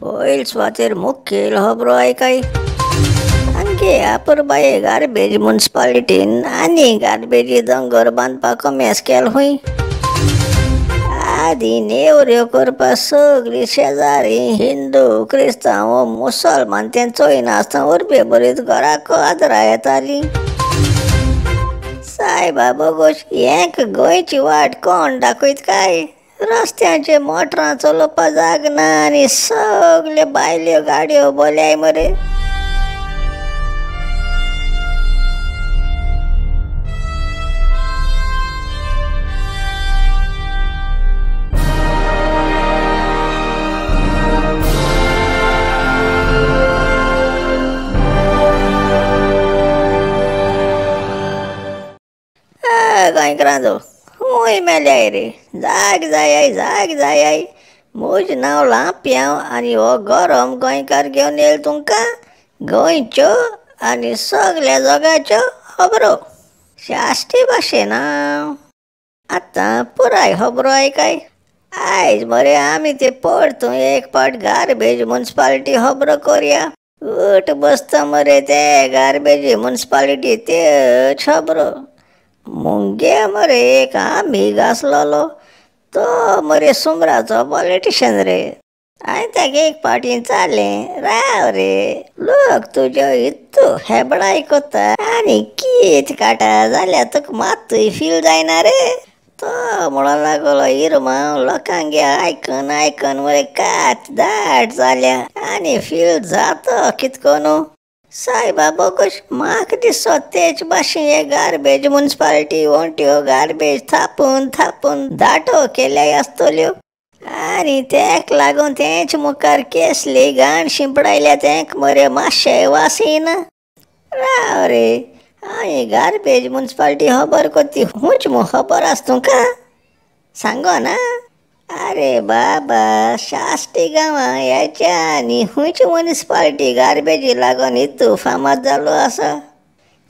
पयल सुवातेर मुखेल खबरो आयकाय. आमगे अपुरबाये गार्बेज मुन्सिपालिटीन आनी गार्बेजी दोंगर बांदपाक कमेस केल खंय. आदी नेवऱ्यो करपाक सगळीं शेजारी हिंदू क्रिस्तांव मुसलमान तें चोयनासतना उर्बे बरीच घराक आदरा येताली. सायबा बोगोश हेंक गोंयची वाट कोण दाखयत काय? रस्त्यांचे मोटरां चलोवपाक जाग ना आनी सगल्यो बायल्यो गाडयो बोल्याय मरे. गोंयकारांचो खूंय मेल्याय रे, जाग जाय जाग जाय. म्हजें नांव लांपयांव आनी हो गरम गोंयकार घेवन येयला तुमकां गोंयच्यो आनी सगल्या जगाच्यो खबरो साश्टी भाशेन. आतां पुराय खबरो आयकाय. आयज मरे आमी ते परतून एक फावट गार्बेज मुन्सिपालिटी खबरो करया. उठ बसता मरे ते गार्बेज मुन्सिपालिटी त्योच खबरो. मुगे मरे एक आमीग आसलेलो तो मरे सुमराचो पॉलिटिशन रे. हांवें ताका एक फावटी विचारलें, राव रे लोक तुज्यो इतू हेबडाय कोत्ता आनी कीत काडटा जाल्यार तुका मात्तूय फील जायना रे. तो म्हणूंक लागलो, इरमांव लोकांगे आयकून आयकून मरे कात दाट जाल्या आनी फील जाता कितको न्हू. सायबा बोगोश म्हाका दिसता तेच भाशेन हे गार्बेज मुन्सिपालिटी वण्ट्यो गार्बेज थापून थापून दाटो केल्याय आसतल्यो आनी तेक लागून तेंच मुखार केसली घाण शिंपडायल्या तेंक मरे मातशें वास येना. राव रे हांवें गार्बेज मुन्सिपालिटी खबर कोत्ती खूंच मू खबर आसा तुमकां सांगो ना. अरे बाबा साश्टी गांवां ह्याच्या आनी खंयची मुन्सिपालिटी गार्बेजी लागून इतू फामाद जालो आसा.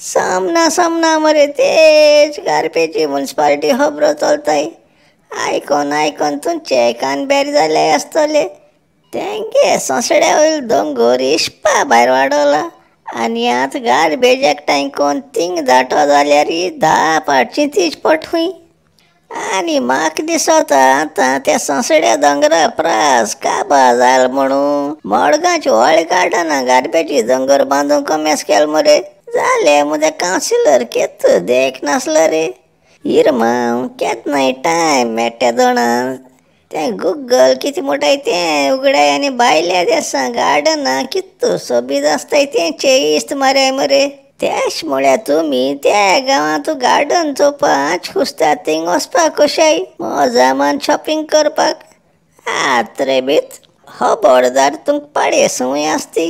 सामना सामना मरे तेच गार्बेजी मुन्सिपालिटी खबरो चलताय. आयकोन आयकोन तुमचे कान बेर जाले आसतले. तेंगे सोंसड्या वयलो दोंगर इश्पा भायर वाडोला आनी आतां गार्बेज एकठांय कोन्न थिंग दाटो जाल्यार 10 पाटची तीच पट खंय. आनी म्हाका दिसता आतां त्या सोंसड्या दोंगरा प्रास काबा जाल म्हणून मडगांवची व्हळ काडना गार्बेजी दोंगर बांदूंक कमेस केल मरे. जालें म्हजे कावन्सिलर केत्त देख नासलो रे. इरमांव केन्नाय टायम मेळटा दोणां तें गुगल कितें म्हणटाय तें उगडाय आनी भायल्या देसां गार्डनां कितू सोबीत आसताय तेंचे इश्ट मारय मरे. तेश म्हळ्यार तुमी त्या गांवांत गार्डन चोवपाक खुसता थिंग वचपाक कशाय मोजामान शॉपिंग करपाक. आत रे बीत खबरदार तुमकां पाडे संवय आसती.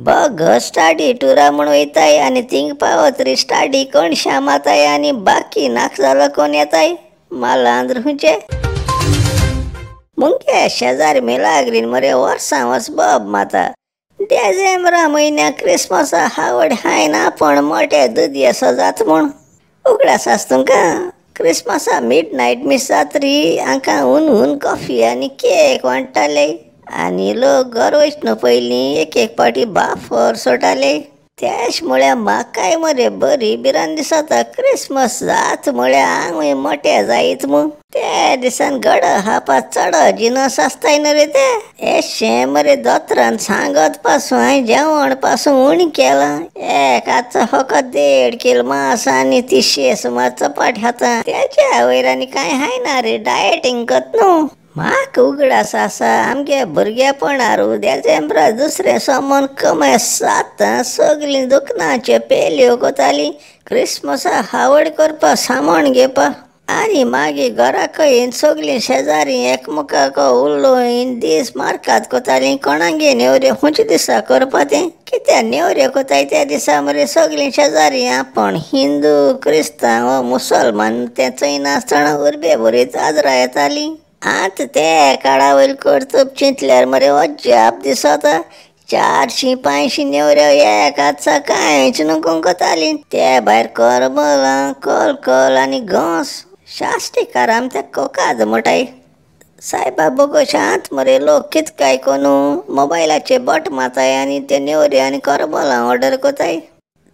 बघ स्टाडी टुरा म्हूण वयताय आनी थिंग पावत रे स्टाडी कोण शामाताय आनी बाकी नाक जालो कोण येताय मालांद्र खंयचे. मुगे शेजारी मिलाग्रीन मरे वर्सां वर्स बोब माता. देजेंब्रा म्हयन्याक क्रिसमसा हावड हायन आपूण मोटे दुदये सजात म्हूण उगडास आसा तुमकां. क्रिसमसा मिड नायट मीस जातरी हांकां हून हून कॉफी आनी केक वांट्टाले आनी लोक घर वचना पयलीं एक एक फावटी बाफर सोडटाले. तेश म्हळ्यार म्हाकाय मरे बरी भिरांत दिसता क्रिसमस जात म्हळ्यार हांवूय मोटे जायत म्हूण. त्या दिसान गडो खावपाक चड जिनस आसताय न्हू रे ते. एशें मरे दोतोरान सांगत पासून हांवें जेवण पासून उणें केलां. एक आतां फकत 1.5 किल मांस आनी 300 सुमार चपाट खाता. तेच्या वयर आनी कांय खायना रे, डायटींग करता न्हू. म्हाका उगडास आसा आमगे भुरगेपणार देजेंब्रा दुसरें सामान कमेस जाता सगळीं दुकानाच्यो पेल्यो कोतालीं क्रिसमसा हावड करपाक सामान घेवपाक. आनी मागीर घराकडेन सगळीं शेजारी एकमेकाक उलोवन दीस मार्कात कोतालीं. कोणागे नेवऱ्यो खंयच्या दिसा करपा तें कित्याक नेवऱ्यो कोताय त्या दिसा मरे सगळीं शेजारी आपूण हिंदू क्रिस्तांव मुसलमान तें चोयनासतना उर्बे बरीच आदरा येतालीं. आतां ते काळा वयलो कर्तुब चिंतल्यार मरे अजाप दिसता. 400 500 नेवऱ्यो एक आतां कांयच न्हू कोतालीं. ते भायर करमलां कलकल आनी घोंस. साश्टीकार आमच्या कोकाद म्हणटाय. सायबा बोगोश आंत मरे लोक कित काय कोनू मोबायलाचे बट माताय आनी ते नेवऱ्यो आनी करबलां ऑर्डर कोताय.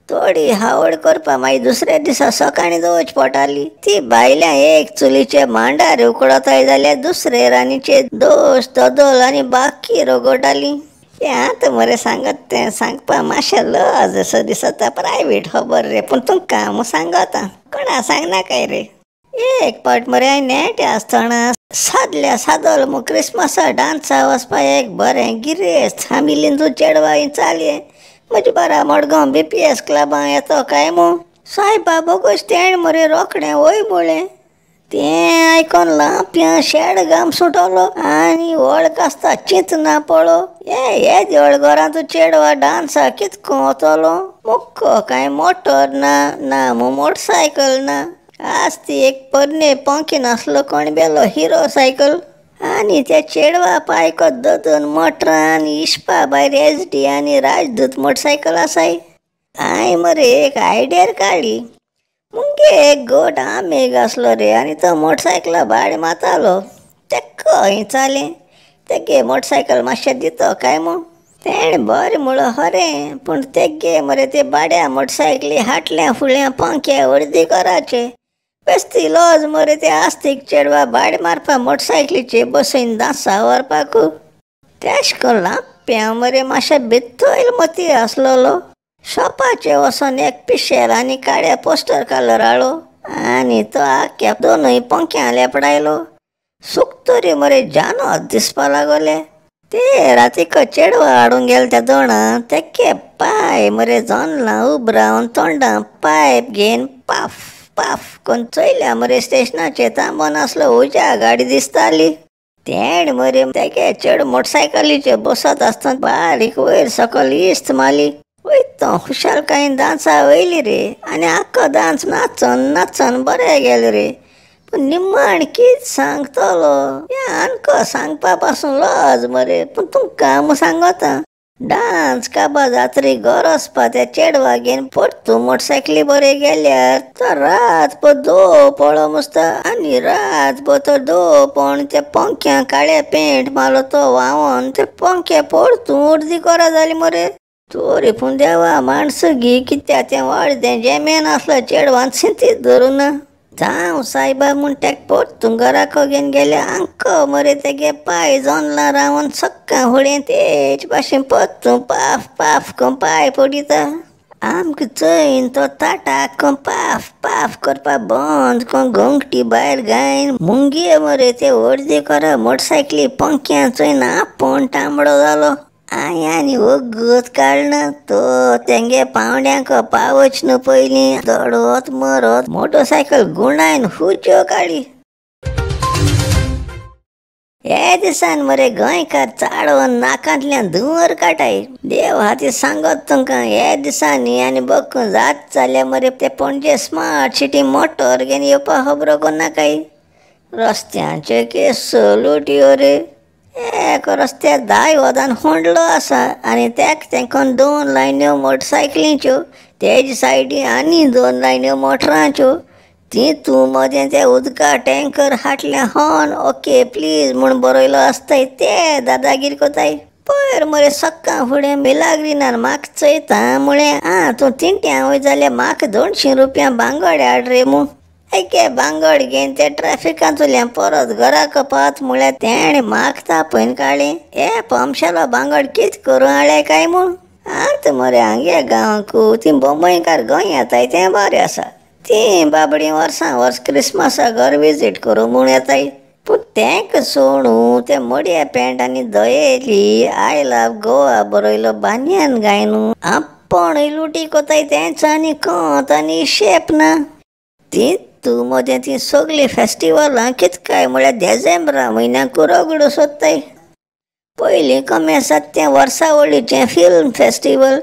थोडी हावड करपा मागीर दुसऱ्या दिसा सकाळीं दवरची पडटाली. ती बायल्यां एक चुलीचे मांडार उकडताय जाल्यार दुसरे राणीचे दोश दोदोल आनी बाकी रगोटाली. तें आतां मरे सांगत तें सांगपा मातशें लज असो दिसता, प्रायवेट खबर रे, पूण तुमकां हांव सांगता, कोणा सांगनाकाय रे. एक पावट मरे हांवें नेण्टे आसतना सादल्या सादोल मु क्रिसमसा डांसा वचपा एक बरें गिरेस्त फामिलीन तूं चेडवां चालये म्हजे बारा मडगांव BPS क्लबां येतो काय मू. सायबा बोगोस तेणें मरे रोखडें वय म्हळें. तें आयकोन लांप्यां शेड घाम सुटलो आनी वळख आसता चिंतना पळो हे देवळ घरांत चेडवा डांसा कितको वतलो, मुक्को कांय मोटर ना, ना मू मोटरसायकल ना, आज ती एक पोरणे पंखे नासलो कोण बेलो हिरो सायकल. आनी त्या चेडवा पायको दोन मोटरां आनी इश्पा भायर SD आनी राजदूत मोटरसायकल आसाय. हांवें मरे एक आयडियार काडली. मुगे एक गोट आमेग आसलो रे आनी तो मोटरसायकला भाडें मारतालो. तेका खंय चालें तेगे मोटरसायकल मातशें दितो काय म्हूण. तेणें बरें म्हणलो खरें, पूण तेगे मरे ते भाड्या मोटरसायकली हाटल्या फुडल्या पंखे अर्दी कराचे बेस्ती लॉज मरे ते आस्तीक चेडवा भाडें मारपा मोटरसायकलीचे बसयन दांसा व्हरपाक. तेश करून लांप्यां मरे मातशें भित्तोयल मती आसलेलो. शॉपाचे वचोन एक पिशेल आनी काळ्या पोस्टर कलर हाडलो आनी तो आख्या दोनूय पंख्यां लेपडायलो. सुकतरी मरे जानोत दिसपा लागले. ते रातीक चेडवा हाडूंक गेले त्या दोणां तेके पांय मरे जनलां उब रावन तोंडां पायप घेवन पाफ पाफ करून चोयल्या मरे स्टेशनाचेर तांबो नासलो उज्या गाडी दिसताली. तेणें मरे तेगे चेडूं मोटरसायकलीचेर बसत आसतना बारीक वयर सकयल इस्त मारली. वयता खुशालकायेन डांसा वयली रे आनी आख्खो डांस नाचोन नाचोन बरें गेलें रे. पूण निमाण कितें सांगतलो हें आमकां सांगपा पासून लज मरे, पूण तुमकां हांव सांगता. डांस काबार जातरी घर वचपा त्या चेडवा घेवन परतून मोटरसायकली बरें गेल्यार तो रात दो पळो मसता आनी रात तो दो पळोवन त्या पंख्यां काळे पेंट मारलो तो व्हांवोन ते पंखे परतून अर्दी करा जाली मरे. तोरी पूण देवा माणसं गी कित्याक तें वाडदें जेमेन आसलो चेडवान सिंतीत धरूं ना. जावं सायबा म्हूण तेका परतून घराक घेवन गेले. आंको मरे तेगे पांय जनलां रावन सक्कां फुडें तेच भाशेन परतून पाफ पाफ करून पांय पडिता. आमकां चोयन तो ताटाक करून पाफ पाफ करपा बंद करून घोंगटी भायर घायन मुंगये मरे ते अर्दी करा मोटरसायकली पंख्यां चोयन आपूण तांबडो जालो. हांवें आनी वगत काडना तो तेंगे पावंड्यांक पावच न्हू पयलीं दडत मरत मोटरसायकल गुंडायन हुच्यो काडली. हे दिसान मरे गोंयकार चाळोवन नाकांतल्यान धुंवर काडटाय. देव हाती सांगत तुमकां हे दिसांनी आनी बक्क जात जाल्यार मरे ते पणजे स्मार्ट सिटी मोटर घेवन येवपा खबरो करनाकाय. रस्त्यांच्यो केसो लुटयो रे, एक रस्त्यार दाय वदान होंडलो आसा आनी तेक तेंकोन दोन लायन्यो मोटरसायकलींच्यो, तेज सायडी आनी दोन लायन्यो मोटरांच्यो. ती तूं मदें ते उदका टँकर हाटल्या हॉर्न ओके प्लीज म्हूण बरयलो आसताय ते दादागिरी कोताय. पयर मरे सक्कां फुडें मिलाग्रिनान म्हाका चोयता म्हळें आं तूं तिंट्यां वय जाल्यार म्हाका 200 रुपया बांगोड हाड रे मू. एके बांगड घेवन ते ट्रॅफिकांतल्यान परत घराक पावत म्हळ्यार तेणें म्हाका तापोवन काडलें. हे पंपशेलो बांगड कितें करूं हाडलें काय म्हूण. आतां मरे हांगे गांवांकू ती बोंबयकार गोंय येताय तें बरें आसा. तीं बाबडीं वर्सां वर्स क्रिसमसा घर विजीट करूं म्हूण येताय. पूण तेंका सोडून ते मडया पॅन्ट आनी दयेली I love Goa बरयलो बानयान घायनू आपूण लुटी कोताय तेंच आनी कोंत आनी शेप ना. ती तूं मदें तीं सगळीं फेस्टिवलां कितें काय म्हळ्यार देजेंब्रा म्हयन्याक रगडो सोदताय. पयलीं कमी आसात तें वर्सावळीचें फिल्म फेस्टिवल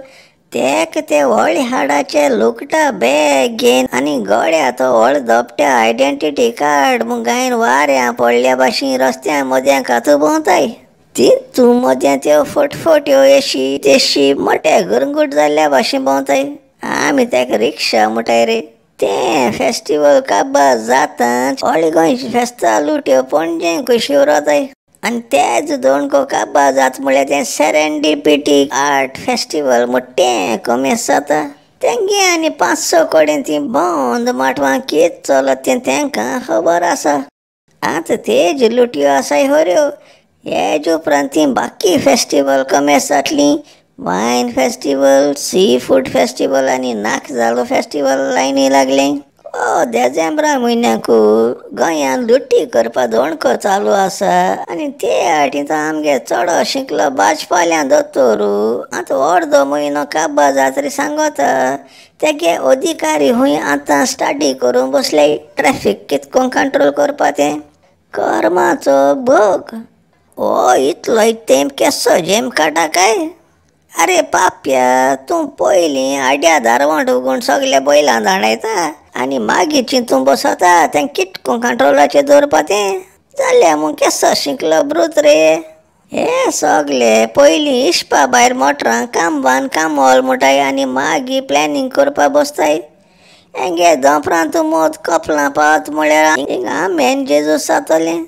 तेक ते व्हडले हाडाचे लुगटा बॅग घेवन आनी गळ्या तो व्हड धोपट्या आयडेंटिटी कार्ड म्हूण गायन वाऱ्या पडल्या भाशेन रस्त्या मद्यां कातू भोंवताय. ती तूं मदें त्यो फटफट्यो येशी तेशी मोटे गरंगूट जाल्ल्या भाशेन भोंवताय. आमी तेका रिक्षा म्हणटाय रे. तें फेस्टिवल काबार जाता व्हडले गोंयची फेस्तां लुट्यो पणजे कश्यो जाताय आनी तेच दोणको काबार जाता म्हळ्यार तें सेरेंडिपिटी आर्ट फेस्टिवल म्हण तें कमेस जाता. तेंगे आनी 5-6 कडेन ती बंद माटवां कितें चलत तें तेंकां खबर आसा. आतां तेज लुटयो आसाय खऱ्यो, हेज उपरांत ती बाकी फेस्टिवल कमेस जातलीं. Wine festival, sea food festival आनी नाक जालो फेस्टिवल लायनी लागलें. देजेंब्रा म्हयन्याकू गोंयांत लुटी करपा दोणको चालू आसा आनी ते आटी तो आमगे चडो शिकलो भाजपाल्यां दोतोर आतां अर्दो म्हयनो काबार जातरी सांगता. तेगे अधिकारी हूंय आतां स्टडी करूंक बसले ट्रॅफीक कितको कंट्रोल करपा तें. कर्माचो भोग हो इतलो तेंप केसो जेम काडटा काय? अरे पाप्या, तूं पयलीं आड्या दारवंट उगून सगल्या बैलां धांवडायता आनी मागीर तूं बसता तें कितको कंट्रोलाचेर दवरपा तें जाल्यार मग केसो शिकलो ब्रूत रे. हे सगले पयलीं इस्पा भायर मोटरां कामवान कामोल म्हणटाय आनी मागीर प्लॅनिंग करपा बसताय. हेंगे दोंपरां तूं मोत कपलां पावत म्हळ्यार हिंगा मेन जेजूस जातलें.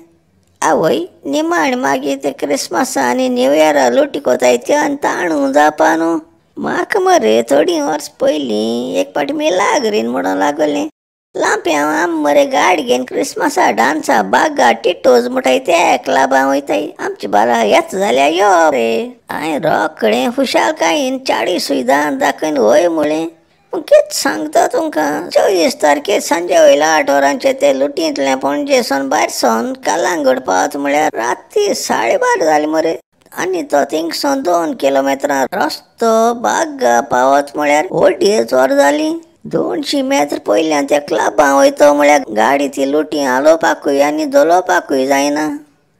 आवय निमाण मागीर ते क्रिसमसा आनी न्यू इयरा लुटी कोताय त्यो आनी ताणू जावपा न्हू. म्हाका मरे थोडीं वर्स पयलीं एक फावटी मिलाग्रीन म्हणून लागलें. लांप्यांव आम मरे गाडी घेवन क्रिसमसा डांसा बागा टिटोज म्हणटाय ते क्लबां वयताय. आमची बारा येत जाल्यार यो रे. हांवें रोखडें खुशालकायेन 40 दान दाखयन वय म्हळें. पूण कितें सांगता तुमकां, 24 तारखेर सांजे वयल्या 8 वरांचेर ते लुटींतलें पणजेसून भायर सोन कलांगूट पावत म्हळ्यार राती 12:30 जाली मरे. आनी तो थिंगसून 2 किलोमिटरां रस्तो बागा पावत म्हळ्यार 2.5 वरां जालीं. 200 मेत्र पयल्यान त्या क्लबां वयतो म्हळ्यार गाडी ती लुटी हालोवपाकूय आनी धोलोवपाकूय जायना.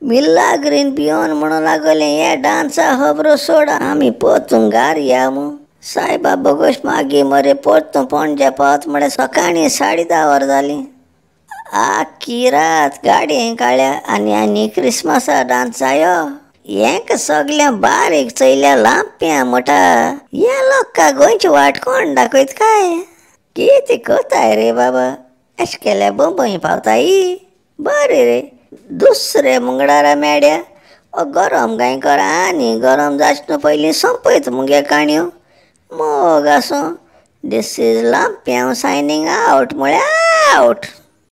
मिलाग्रीन भियोन म्हणून लागलें हे डांसा खबरो सोड, आमी परतून घार या मू. सायबा बोगोश मागीर मरे परतून पणजे पावत म्हळ्यार सकाळीं 10:30 वरां जालीं. आख्खी रात गाडयेन काडल्या आनी आनी क्रिसमसा डांस आयो. हेंक सगळें बारीक चोयल्या लांप्यां म्हणटा ह्या लोकां गोंयची वाट कोण दाखयत काय? कितें कोताय रे बाबा, अशें केल्यार बंबय पावताय. बरें रे, दुसरे मंगळारा मेळ्या. गरम गांयकर आनी गरम जावचे न्हू पयलीं सोंपयत मुगे काणयो. मोग आसूं. This is Lampiao signing out म्हळ्यार आवट.